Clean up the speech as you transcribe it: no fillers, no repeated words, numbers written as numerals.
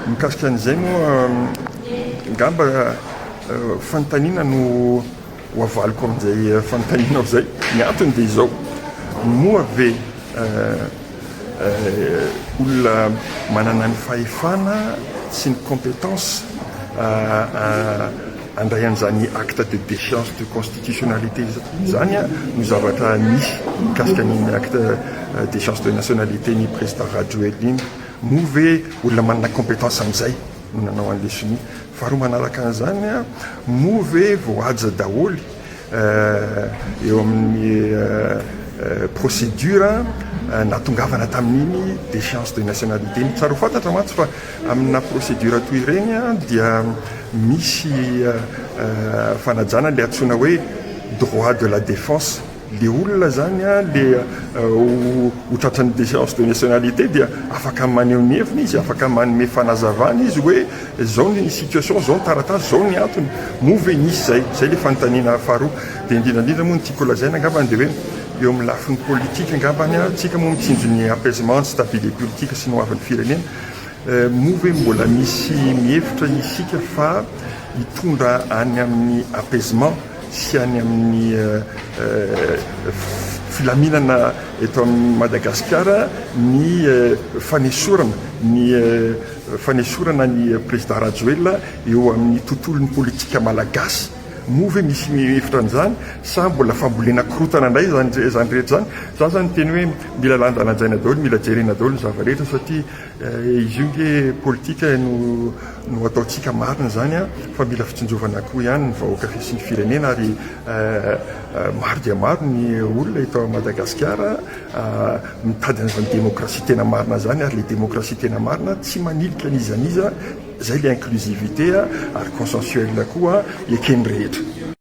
Mikasika an'izay moa angamba fanontaniana no ho avaliko amin'izay fanontanianao izay. Ny antony dia izao, moa ve olona manana ny fahefana sy ny compétence handray an'izany acte de déchéance de constitutionnalité izany no zavatra nisy mikasika an'iny acte déchéance de nationalité ny président Rajoelina iny? Moa ve olona manana compétence amin'izay no nanao an'ilay sonia? Faharoa manaraka an'izany, moa ve voahaja daholo eo amin'ny procédure nahatongavana tamin'iny déchéance de nationalité iny? Tsara ho fantatra mantsy fa amina procédure toy ireny dia misy fanajana ilay antsoina hoe droit de la défense. Le olona zany le ho tratran'ny déchéance de nationalité dia afaka maneho ny heviny izy, afaka manome fanazavana izy hoe zao ny situation, zao ny taratasy, zao ny antony. Moa ve nisy zay? Zay le fanontaniana faharoa. Dia indrindra indrindra moa ny tiako holazaina angambany dia hoe eo amin'ny lafiny politika angambany, tsika moa mitsinjo ny apaisement, ny stabilité politique sy ny hoavin'ny firenena. Moa ve mbola misy mihevitra isika fa hitondra any amin'ny apaisement sy any amin'ny filaminana eto amin'i Madagasikara ny fanesorana ny fanesorana ny président Rajoelina eo amin'ny tontolon'ny politika malagasy? Moa ve misy mihevitra an'izany sa mbola fambolena korontana indray izany izany rehetra izany? Za zany miteny hoe mila lanjalanjaina daholo, mila jerena daholo ny zava-rehetra satria Izy io nge politika no no ataontsika marina izany an, fa mila fitsinjovana koa ihany ny vahoaka sy ny firenena ary maro dia maro ny olona eto Madagasikara mitady an'izany demokrasia tena marina izany ary ilay demokrasia tena marina tsy manilika an'iza n'iza, izay ilay inclusivité ary consensuel koa eken'ny rehetra.